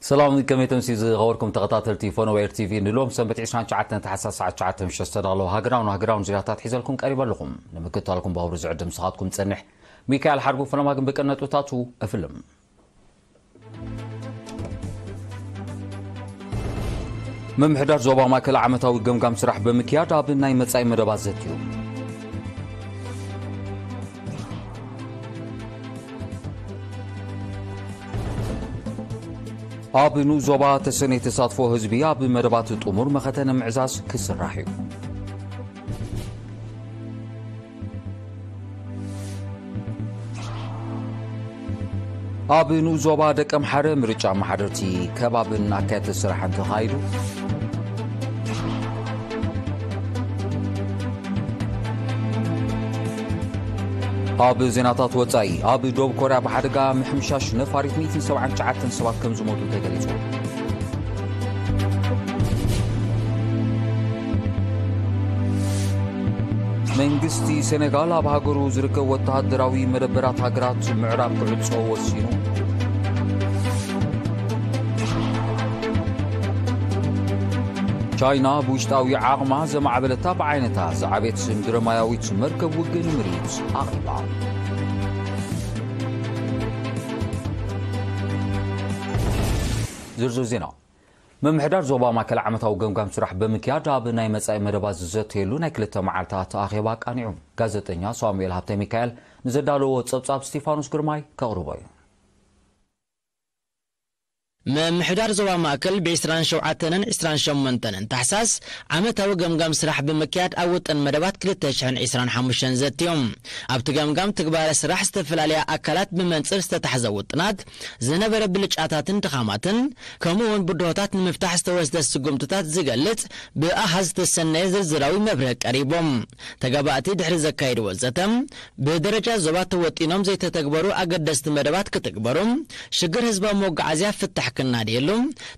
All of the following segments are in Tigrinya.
ሰላም፣ ከመይ ተምሲ ዝኸበርኩም ተኸታተልቲ ፎኖዌር ቲቪ? ንሎም ሰንበት ዕስራን ትሽዓተን ታሕሳስ ሰዓት ትሽዓተ ምሸት ዝተዳለዉ ሃገራውን ሃገራውን ዜናታት ሒዘልኩም ቀሪበ ኣለኹም። ንምክትታልኩም ብኽብሪ ዝዕድም፣ ንስኻትኩም ዝጸንሕ ሚካኤል ሓርጉ። ፈለማ ግን ብቀነጥብታቱ እፍልም። ምምሕዳር ዞባ ማእከል ዓመታዊ ገምጋም ስራሕ ብምክያድ ኣብ ናይ መጻኢ መደባት ዘትዩ። ኣብ ንኡስ ዞባ ተሰነይ ተሳትፎ ህዝቢ ኣብ መደባት ጥሙር መኸተ ንምዕዛዝ ክስራሕ እዩ። ኣብ ንኡስ ዞባ ደቀምሓረ ምርጫ ኣመሓደርቲ ከባብን ኣካየድቲ ስራሕን ተኻይዱ። ኣብ ዜናታት ወጻኢ፣ ኣብ ደቡብ ኮርያ ብሓደጋ ምሕምሻሽ ነፋሪት ሚእትን ሰብዓን ትሽዓተን ሰባት ከም ዝሞቱ ተገሊጹ። መንግስቲ ሴኔጋል ኣብ ሃገሩ ዝርከብ ወተሃደራዊ መደበራት ሃገራት ምዕራብ ክዕጾ ወሲኑ። ቻይና ብውሽጣዊ ዓቕማ ዘማዕበለታ ብዓይነታ ዝዓበየት ምድረ ማያዊት መርከብ ውግእ ንምርኢት ኣቕሪባ። ዝርዝር ዜና። ምምሕዳር ዞባ ማእከል ዓመታዊ ገምጋም ስራሕ ብምክያድ ኣብ ናይ መጻኢ መደባት ዝዘተየሉ ናይ ክልተ መዓልታት ኣኼባ ኣቃኒዑ። ጋዜጠኛ ሳሙኤል ሃብተ ሚካኤል ንዘዳለዎ ጸብጻብ ስቲፋኖስ ግርማይ ከቕርቦ እዩ። ምምሕዳር ዞባ ማእከል ብ ዕስራን ሸውዓተን ዕስራን ሸሞንተን ታሕሳስ ዓመታዊ ገምጋም ስራሕ ብምክያድ ኣብ ውጥን መደባት ክልተ ሽሕን ዕስራን ሓሙሽተን ዘትዮም። ኣብቲ ገምጋም ትግባረ ስራሕ ዝተፈላለያ ኣካላት ብመንጽር ዝተታሕዘ ውጥናት፣ ዝነበረ ብልጫታትን ድኻማትን፣ ከምኡ እውን ብድሆታት ንምፍታሕ ዝተወስደ ስጉምትታት ዝገልጽ ብኣሃዝ ዝተሰነየ ዝርዝራዊ መብርሂ ቀሪቦም። ተጋባእቲ ድሕሪ ዘካየድዎ ዘተ፣ ብደረጃ ዞባ ተወጢኖም ዘይተተግበሩ ኣገደስቲ መደባት ክትግበሩ፣ ሽግር ህዝባዊ መጓዓዝያ ፍታሕ ክናድየሉ፣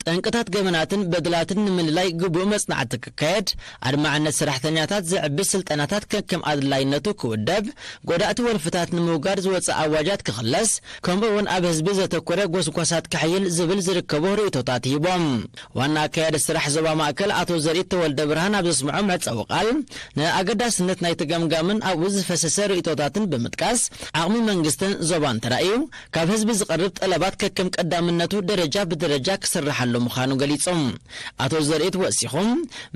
ጠንቅታት ገበናትን በደላትን ንምልላይ ግቡእ መጽናዕቲ ክካየድ፣ ኣድማዕነት ሰራሕተኛታት ዘዕቢ ስልጠናታት ከከም ኣድላይነቱ ክውደብ፣ ጎዳእቲ ወልፍታት ንምውጋድ ዝወጸ ኣዋጃት ክኽለስ፣ ከምኡ እውን ኣብ ህዝቢ ዘተኮረ ጎስጓሳት ክሕይል ዝብል ዝርከቦ ርእይቶታት ሂቦም። ዋና ኣካያዲ ስራሕ ዞባ ማእከል ኣቶ ዘርኢት ተወልደ ብርሃን ኣብ ዘስምዖ መዕጸዊ ቃል፣ ንኣገዳስነት ናይቲ ገምጋምን ኣብኡ ዝፈሰሰ ርእይቶታትን ብምጥቃስ፣ ዓቕሚ መንግስትን ዞባን ተራእዩ፣ ካብ ህዝቢ ዝቐርብ ጠለባት ከከም ቀዳምነቱ ደረጃ ብደረጃ ክስርሓሉ ምዃኑ ገሊጾም። ኣቶ ዘርኢት ወሲኹም፣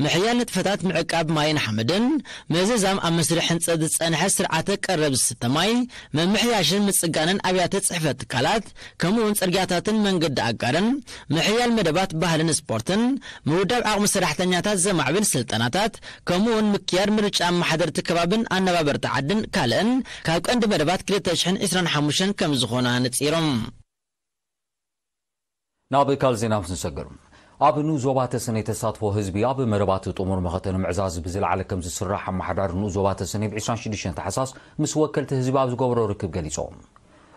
ምሕያል ንጥፈታት ምዕቃብ ማይን ሓመድን፣ ምዝዛም ኣብ መስርሕ ህንጸት ዝጸንሐ ስርዓተ ቀረብ ዝስተ ማይ፣ ምምሕያሽን ምጽጋንን ኣብያተ ጽሕፈት ትካላት፣ ከምኡ እውን ጽርግያታትን መንገዲ ኣጋርን፣ ምሕያል መደባት ባህልን ስፖርትን፣ ምውዳብ ዓቕሚ ሰራሕተኛታት ዘማዕብል ስልጠናታት፣ ከምኡ እውን ምክያድ ምርጫ ኣመሓደርቲ ከባብን ኣነባበርቲ ዓድን ካልእን ካብ ቀንዲ መደባት ክልተ ሽሕን ዕስራን ሓሙሽተን ከም ዝኾኑ ኣነጺሮም። ናብ ካልእ ዜና ምስ ንሰግር፣ ኣብ ንኡስ ዞባ ተሰነይ ተሳትፎ ህዝቢ ኣብ መደባት ጥሙር መኸተ ንምዕዛዝ ብዝለዓለ ከም ዝስራሕ ኣመሓዳሪ ንኡስ ዞባ ተሰነይ ብ ዕስራን ሽዱሽተን ታሕሳስ ምስ ወከልቲ ህዝቢ ኣብ ዝገበሮ ርክብ ገሊጾም።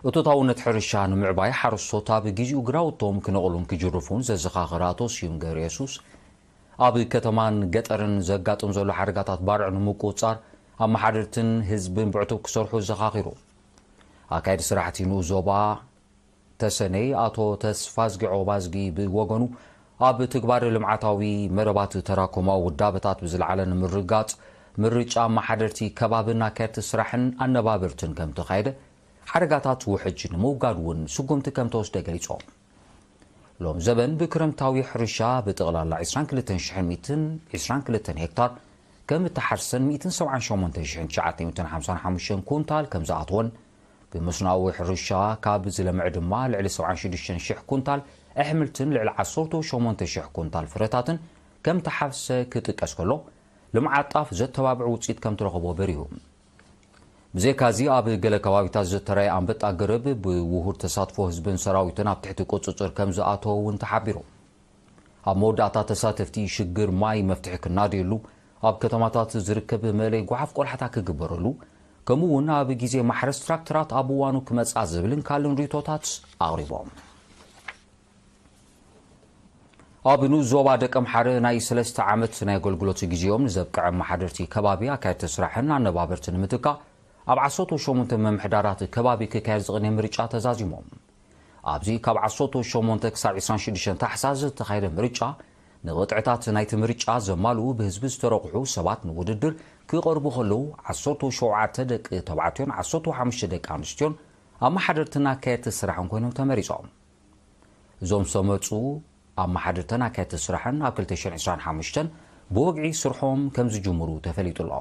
እቶታውነት ሕርሻ ንምዕባይ ሓረስቶት ኣብ ግዜኡ ግራውቶም ክነቕሉን ክጅርፉን ዘዘኻኸረ ኣቶ ስዩም ገብረ የሱስ፣ ኣብ ከተማን ገጠርን ዘጋጥም ዘሎ ሓደጋታት ባርዕ ንምቁጽጻር ኣመሓደርትን ህዝብን ብዕቱብ ክሰርሑ ኣዘኻኺሩ። ኣካየዲ ስራሕቲ ንኡስ ዞባ ተሰነይ ኣቶ ተስፋዝጊ ዖባዝጊ ብወገኑ፣ ኣብ ትግባረ ልምዓታዊ መደባት ተራኮማዊ ውዳበታት ብዝለዓለ ንምርግጋጽ፣ ምርጫ ኣመሓደርቲ ከባብን ኣካየድቲ ስራሕን ኣነባበርትን ከም ተኻየደ፣ ሓደጋታት ውሕጅ ንምውጋድ እውን ስጉምቲ ከም ተወስደ ገሊጾም። ሎም ዘበን ብክረምታዊ ሕርሻ ብጠቕላላ ዕስራን ክልተን ሽሕን ሚእትን ዕስራን ክልተን ሄክታር ከም እተሓርሰን ሚእትን ሰብዓን ሸሞንተን ሽሕን ትሽዓተ ሚእትን ሓምሳን ሓሙሽተን ኩንታል ከም ዝኣተወን፣ ብመስኖኣዊ ሕርሻ ካብ ዝለምዐ ድማ ልዕሊ ሰብዓን ሽዱሽተን ሽሕ ኩንታል ኣሕምልትን ልዕሊ ዓሰርተ ሸሞንተ ሽሕ ኩንታል ፍረታትን ከም ተሓፍሰ ክጥቀስ ከሎ፣ ልምዓት ጣፍ ዘተባብዕ ውፅኢት ከም ተረኽቦ በሪሁ። ብዘይካዚ ኣብ ገለ ከባቢታት ዝተራየ ኣንበጣ ገረብ ብውሁድ ተሳትፎ ህዝብን ሰራዊትን ኣብ ትሕቲ ቁፅፅር ከም ዝኣተወ እውን ተሓቢሩ። ኣብ መወዳእታ ተሳተፍቲ ሽግር ማይ መፍትሒ ክናድየሉ፣ ኣብ ከተማታት ዝርከብ መእለይ ጓሓፍ ቆላሕታ ክግበረሉ፣ ከምኡ እውን ኣብ ግዜ ማሕረስ ትራክተራት ኣብ እዋኑ ክመጽኣ ዝብልን ካልእን ርእይቶታት ኣቕሪቦም። ኣብ ንኡስ ዞባ ደቀምሓረ ናይ ሰለስተ ዓመት ናይ ኣገልግሎት ግዜኦም ንዘብቅዐ ኣመሓደርቲ ከባቢ ኣካየድቲ ስራሕን ኣነባበርትን ንምትካእ ኣብ ዓሰርተ ሸሞንተ ምምሕዳራት ከባቢ ክካየድ ዝቕነ ምርጫ ተዛዚሞም። ኣብዚ ካብ ዓሰርተ ሸሞንተ ክሳብ ዕስራን ሽዱሽተን ታሕሳስ ዝተኻየደ ምርጫ፣ ንቕጥዕታት ናይቲ ምርጫ ዘማልኡ ብህዝቢ ዝተረቑሑ ሰባት ንውድድር ክቐርቡ ከለዉ፣ ዓሰርተ ሸውዓተ ደቂ ተባዕትዮን ዓሰርተ ሓሙሽተ ደቂ ኣንስትዮን ኣመሓደርትን ኣካየድቲ ስራሕን ኮይኖም ተመሪጾም። እዞም ዝተመርጹ ኣመሓደርትን ኣካየድቲ ስራሕን ኣብ ክልተ ሽሕን ዕስራን ሓሙሽተን ብወግዒ ስርሖም ከም ዝጅምሩ ተፈሊጡ ኣሎ።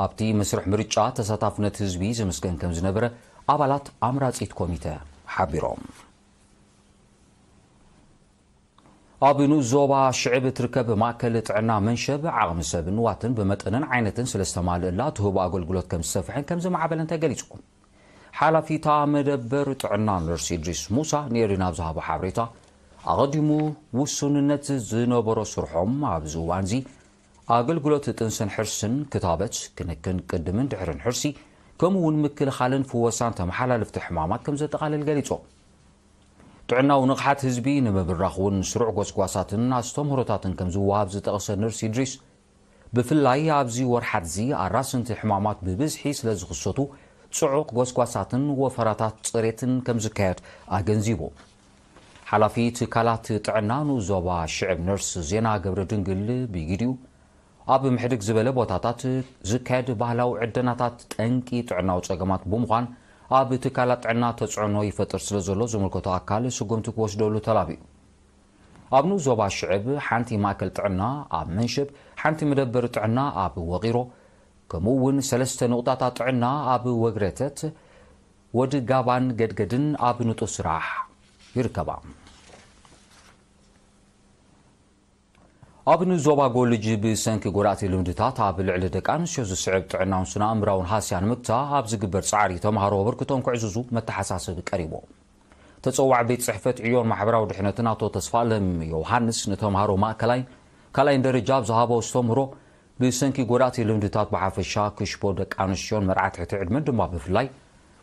ኣብቲ መስርሕ ምርጫ ተሳታፍነት ህዝቢ ዝምስገን ከም ዝነበረ ኣባላት ኣምራጺት ኮሚተ ሓቢሮም። ኣብ ንኡስ ዞባ ሽዕብ እትርከብ ማእከል ጥዕና መንሸብ፣ ዓቕሚ ሰብን ንዋትን ብመጠንን ዓይነትን ስለ ዝተማልእላ፣ ትህቦ ኣገልግሎት ከም ዝሰፍሐን ከም ዝማዕበለን ተገሊጹ። ሓላፊ እታ መደበር ጥዕና ነርስ ኢድሪስ ሙሳ ንኤሪና ኣብ ዝሃቦ ሓበሬታ፣ ኣቐዲሙ ውሱንነት ዝነበሮ ስርሖም ኣብዚ እዋንዚ ኣገልግሎት ጥንስን ሕርስን፣ ክታበት፣ ክንክን ቅድምን ድሕርን ሕርሲ፣ ከምኡ እውን ምክልኻልን ፍወሳን ተመሓላለፍቲ ሕማማት ከም ዘጠቓልል ገሊጾም። ጥዕናዊ ንቕሓት ህዝቢ ንምብራኽ እውን ስሩዕ ጎስጓሳትን ኣስተምህሮታትን ከም ዝወሃብ ዝጠቐሰ ነርስ ኢድሪስ፣ ብፍላይ ኣብዚ ወርሓትዚ ኣራስንቲ ሕማማት ብብዝሒ ስለ ዝኽሰቱ፣ ጽዑቕ ጎስጓሳትን ወፈራታት ጽሬትን ከም ዝካየድ ኣገንዚቡ። ሓላፊ ትካላት ጥዕና ንኡስ ዞባ ሽዕብ ነርስ ዜና ገብረ ድንግል ብጊዲኡ፣ ኣብ ምሕድግ ዝበለ ቦታታት ዝካየድ ባህላዊ ዕደናታት ጠንቂ ጥዕናዊ ጸገማት ብምዃን፣ ኣብ ትካላት ጥዕና ተጽዕኖ ይፈጥር ስለ ዘሎ ዝምልከቶ ኣካል ስጉምቲ ክወስደሉ ተላብዩ። ኣብ ንኡስ ዞባ ሽዕብ ሓንቲ ማእከል ጥዕና ኣብ መንሽብ፣ ሓንቲ መደበር ጥዕና ኣብ ወቒሮ፣ ከምኡ እውን ሰለስተ ንቑጣታት ጥዕና ኣብ ወግረተት፣ ወዲ ጋባን ገድገድን ኣብ ንጡፍ ስራሕ ይርከባ። ኣብ ንኡስ ዞባ ጎልጅ ብሰንኪ ጎዳእቲ ልምድታት ኣብ ልዕሊ ደቂ ኣንስትዮ ዝስዕብ ጥዕናውን ስነ ኣእምራውን ሃስያ ንምግታእ ኣብ ዝግበር ጻዕሪ ተምሃሮ ኣበርክቶም ክዕዝዙ መተሓሳሰቢ ቀሪቡ። ተጸዋዕ ቤት ጽሕፈት ዕዮን ማሕበራዊ ድሕነትን ኣቶ ተስፋለም ዮሃንስ ንተምሃሮ ማእከላይን ካልኣይን ደረጃ ኣብ ዝሃቦ ኣስተምህሮ፣ ብሰንኪ ጎዳእቲ ልምድታት ብሓፈሻ ክሽቦ ደቂ ኣንስትዮን መርዓት ትሕቲ ዕድመን ድማ ብፍላይ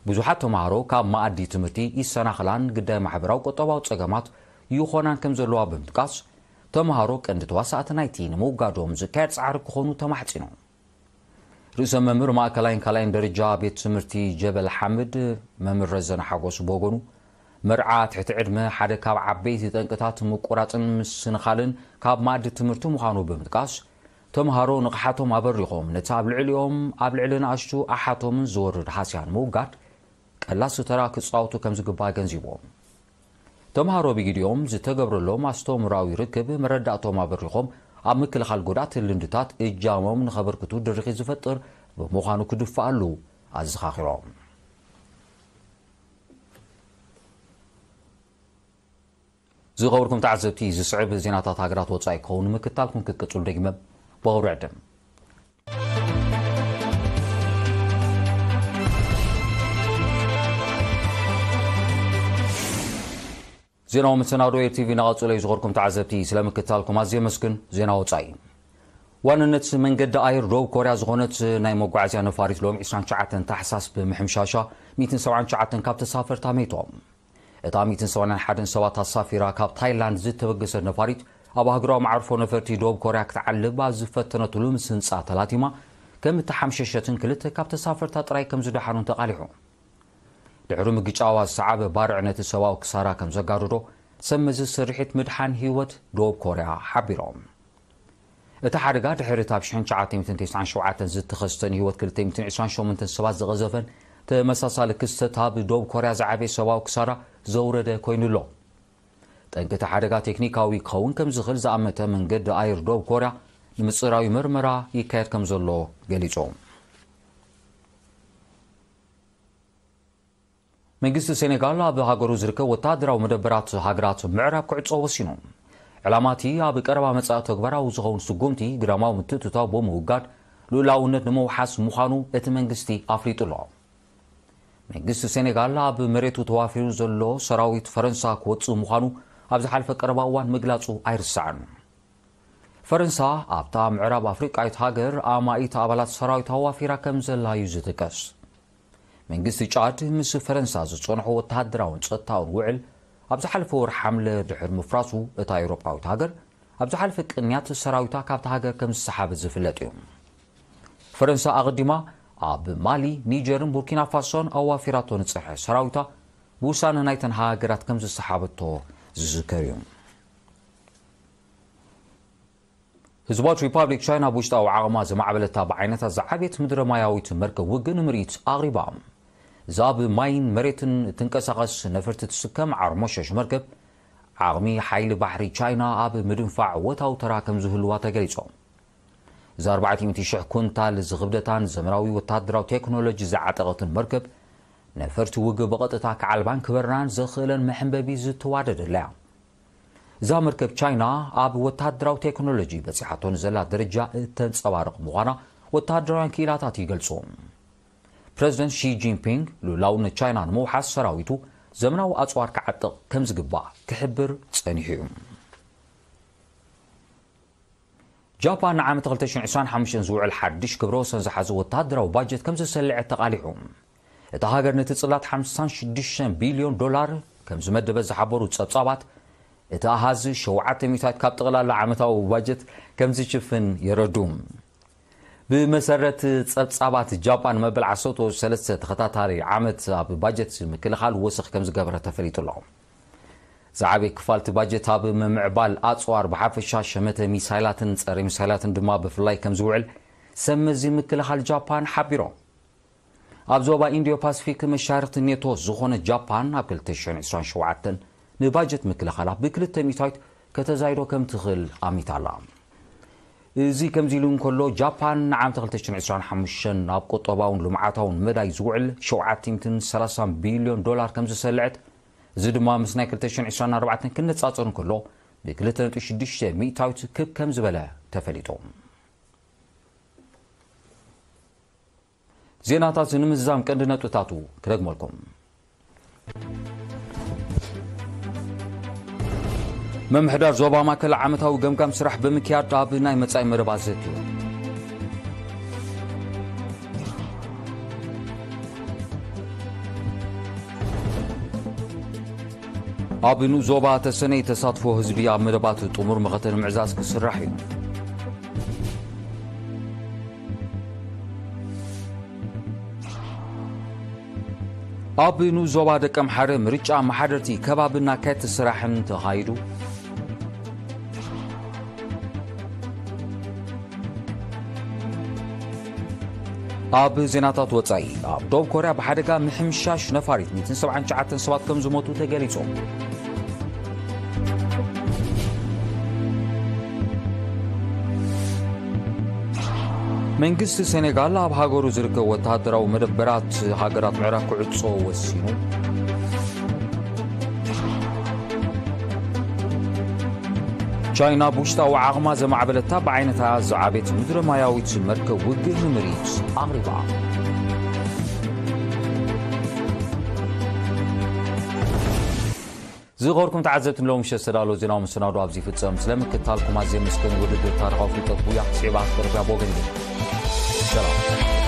ብዙሓት ተምሃሮ ካብ መኣዲ ትምህርቲ ይሰናኸላን ግዳይ ማሕበራዊ ቁጠባዊ ጸገማት ይኾናን ከም ዘለዋ ብምጥቃስ፣ ተምሃሮ ቀንዲ ተዋሳእቲ ናይቲ ንምውጋዶም ዝካየድ ጻዕሪ ክኾኑ ተማሕጺኖም። ርእሰ መምህር ማእከላይን ካልኣይን ደረጃ ቤት ትምህርቲ ጀበል ሓምድ መምህር ረዘነ ሓጎስ ብወገኑ፣ መርዓ ትሕቲ ዕድመ ሓደ ካብ ዓበይቲ ጠንቅታት ምቁራጽን ምስንኻልን ካብ መኣዲ ትምህርቲ ምዃኑ ብምጥቃስ፣ ተምሃሮ ንቕሓቶም ኣበሪኾም ነቲ ኣብ ልዕሊኦም ኣብ ልዕሊ ንኣሽቱ ኣሓቶምን ዝወርድ ሃስያን ምውጋድ ቀላሲ ተራ ክጻወቱ ከም ዝግባእ ኣገንዚቦም። ተምሃሮ ብጊዲኦም ዝተገብረሎም ኣስተምህሮኣዊ ርክብ መረዳእቶም ኣበሪኾም ኣብ ምክልኻል ጎዳእቲ ልምድታት እጃሞም ንኸበርክቱ ድርኺት ዝፈጥር ብምዃኑ ክድፍኣሉ ኣዘኻኺሮም። ዝኸበርኩም ተዓዘብቲ፣ ዝስዕብ ዜናታት ሃገራት ወጻኢ ክኸውን ንምክታልኩም ክትቅጽሉ ደጊመ ብኽብሪ ዕድም። ዜናዊ መሰናዶ ኤር ቲቪ እናቐጸለ እዩ። ዝኸበርኩም ተዓዘብቲ፣ ስለ ምክታልኩም ኣዝየ የመስግን። ዜና ወጻኢ። ዋንነት መንገዲ ኣየር ደቡብ ኮርያ ዝኾነት ናይ መጓዓዝያ ነፋሪት ሎም ዕስራን ትሽዓተን ታሕሳስ ብምሕምሻሻ ሚእትን ሰብዓን ትሽዓተን ካብ ተሳፈርታ መይቶም። እታ ሚእትን ሰብዓን ሓደን ሰባት ኣሳፊራ ካብ ታይላንድ ዝተበገሰት ነፋሪት ኣብ ኣህጉራዊ መዓርፎ ነፈርቲ ደቡብ ኮርያ ክትዓልብ ኣብ ዝፈተነትሉ ምስ ህንጻ ተላቲማ ከም እተሓምሸሸትን ክልተ ካብ ተሳፈርታ ጥራይ ከም ዝደሓኑን ተቓሊሑ። ድሕሪ ምግጫዋ ዝሰዓበ ባርዕ ነቲ ሰብኣዊ ክሳራ ከም ዘጋደዶ ሰብ መዚ ስርሒት ምድሓን ህይወት ደቡብ ኮርያ ሓቢሮም። እቲ ሓደጋ ድሕሪ እቲ ኣብ ሽሕን ትሽዓተ ሚእትን ተስዓን ሸውዓተን ዝተኸስተ ንህይወት ክልተ ሚእትን ዕስራን ሸሞንተን ሰባት ዝቐዘፈን ተመሳሳሊ ክስተት ኣብ ደቡብ ኮርያ ዝዓበየ ሰብኣዊ ክሳራ ዘውረደ ኮይኑ ኣሎ። ጠንቂ እቲ ሓደጋ ቴክኒካዊ ክኸውን ከም ዝኽእል ዝኣመተ መንገዲ ኣየር ደቡብ ኮርያ ንምጽራዊ መርመራ ይካየድ ከም ዘሎ ገሊጹ። መንግስቲ ሴኔጋል ኣብ ሃገሩ ዝርከብ ወተሃደራዊ መደበራት ሃገራት ምዕራብ ክዕጾ ወሲኑ። ዕላማ እቲ ኣብ ቀረባ መጻኢ ተግባራዊ ዝኸውን ስጉምቲ ግዳማዊ ምትእትታው ብምውጋድ ልኡላውነት ንምውሓስ ምዃኑ እቲ መንግስቲ ኣፍሊጡ ኣሎ። መንግስቲ ሴኔጋል ኣብ መሬቱ ተዋፊሩ ዘሎ ሰራዊት ፈረንሳ ክወጽእ ምዃኑ ኣብ ዝሓለፈ ቀረባ እዋን ምግላጹ ኣይርሳዕን። ፈረንሳ ኣብታ ምዕራብ ኣፍሪቃዊት ሃገር ኣማኢት ኣባላት ሰራዊት ኣዋፊራ ከም ዘላ እዩ ዝጥቀስ። መንግስቲ ጫድ ምስ ፈረንሳ ዝጸንሖ ወተሃደራውን ጸጥታውን ውዕል ኣብ ዝሓለፈ ወርሒ ሓምለ ድሕሪ ምፍራሱ፣ እታ ኤውሮጳዊት ሃገር ኣብ ዝሓለፈ ቅንያት ሰራዊታ ካብታ ሃገር ከም ዝሰሓበት ዝፍለጥ እዩ። ፈረንሳ ኣቐዲማ ኣብ ማሊ፣ ኒጀርን ቡርኪና ፋሶን ኣዋፊራቶ ንጸንሐ ሰራዊታ ብውሳነ ናይተን ሃገራት ከም ዝሰሓበቶ ዝዝከር እዩ። ህዝባዊት ሪፓብሊክ ቻይና ብውሽጣዊ ዓቕማ ዘማዕበለታ ብዓይነታ ዝዓበየት ምድረ ማያዊት መርከብ ውግእ ንምርኢት ኣቕሪባ። እዛ ኣብ ማይን መሬትን እትንቀሳቐስ ነፈርቲ ትስከም ዓርሞሸሽ መርከብ፣ ዓቕሚ ሓይሊ ባሕሪ ቻይና ኣብ ምድንፋዕ ወታዊ ተራ ከም ዝህልዋ ተገሊጾም። እዛ ኣርባዕተ ሚእቲ ሽሕ ኩንታል ዝኽብደታን ዘመናዊ ወታደራዊ ቴክኖሎጂ ዝዓጠቐትን መርከብ፣ ነፈርቲ ውግእ ብቐጥታ ክዓልባን ክበራን ዘኽእለን መሐንበቢ ዝተዋደደላ እያ። እዛ መርከብ ቻይና ኣብ ወታደራዊ ቴክኖሎጂ በጺሓቶ ንዘላ ደረጃ እተንጸባርቕ ምዃና ወታደራውያን ክኢላታት ይገልጹ። ፕረዚደንት ሺ ጂንፒንግ ልኡላውነት ቻይና ንምውሓስ ሰራዊቱ ዘመናዊ ኣጽዋር ክዓጥቕ ከም ዝግባእ ክሕብር ጸኒሑ እዩ። ጃፓን ንዓመት ክልተ ሽሕን ዕስራን ሓሙሽተን ዝውዕል ሓድሽ ክብረ ወሰን ዝሓዘ ወታደራዊ ባጀት ከም ዘሰልዐት ተቓሊሑ። እታ ሃገር ነቲ ጽላት ሓምሳን ሽዱሽተን ቢልዮን ዶላር ከም ዝመደበት ዝሓበሩ ጸብጻባት፣ እቲ ኣሃዝ ሸውዓተ ሚእታዊት ካብ ጠቕላላ ዓመታዊ ባጀት ከም ዝሽፍን የረዱ። ብመሰረት ጸብጻባት ጃፓን፣ መበል ዓሰርተ ሰለስተ ተኸታታሊ ዓመት ኣብ ባጀት ምክልኻል ወሰኽ ከም ዝገበረ ተፈሊጡ ኣሎ። ዝዓበየ ክፋል እቲ ባጀት ኣብ ምምዕባል ኣጽዋር ብሓፈሻ፣ ሸመተ ሚሳይላትን ጸረ ሚሳይላትን ድማ ብፍላይ ከም ዝውዕል ሰብ መዚ ምክልኻል ጃፓን ሓቢሮም። ኣብ ዞባ ኢንዲዮ ፓሲፊክ መሻርኽቲ ኔቶ ዝኾነ ጃፓን ኣብ ክልተ ሽሕን ዕስራን ሸውዓተን ንባጀት ምክልኻላ ብክልተ ሚእታዊት ከተዛይዶ ከም ትኽእል ኣሚታ ኣላ። እዚ ከምዚ ኢሉ እንከሎ፣ ጃፓን ንዓመት ክልተ ሽሕን ዕስራን ሓሙሽተን ኣብ ቁጠባውን ልምዓታውን መዳይ ዝውዕል ሸውዓተ ሚእትን ሰላሳን ቢልዮን ዶላር ከም ዝሰልዐት፣ እዚ ድማ ምስ ናይ ክልተ ሽሕን ዕስራን ኣርባዕተን ክነጻጸር እንከሎ ብክልተ ነጥቢ ሽዱሽተ ሚእታዊት ክብ ከም ዝበለ ተፈሊጡ። ዜናታት ንምዝዛም ቀንዲ ነጥብታቱ ክደግመልኩም። ምምሕዳር ዞባ ማእከል ዓመታዊ ገምጋም ስራሕ ብምክያድ ኣብ ናይ መጻኢ መደባት ዘትዩ። ኣብ ንኡስ ዞባ ተሰነይ ተሳትፎ ህዝቢ ኣብ መደባት ጥሙር መኸተ ንምዕዛዝ ክስራሕ እዩ። ኣብ ንኡስ ዞባ ደቀምሓረ ምርጫ ኣመሓደርቲ ከባብን ኣካየድቲ ስራሕን ተኻይዱ። ኣብ ዜናታት ወጻኢ፣ ኣብ ደቡብ ኮርያ ብሓደጋ ምሕምሻሽ ነፋሪት ሚእትን ሰብዓን ትሽዓተን ሰባት ከም ዝሞቱ ተገሊጹ። መንግስቲ ሴኔጋል ኣብ ሃገሩ ዝርከብ ወተሃደራዊ መደበራት ሃገራት ምዕራብ ክዕጾ ወሲኑ። ቻይና ብውሽጣዊ ዓቕማ ዘማዕበለታ ብዓይነታ ዝዓበየት ምድረ ማያዊት መርከብ ውግእ ንምርኢት ኣቕሪባ። ዝኸበርኩም ተዓዘብቲ፣ ንሎሚ ምሸት ዝተዳለወ ዜናዊ መሰናዶ ኣብዚ ይፍጸም። ስለ ምክትታልኩም ኣዝየ የመስግን። ውድድር ታሪኻዊ ፍልጠት ጉያ ስዒባ ክትቀርብ እያ ብወገን ግን። ሰላም።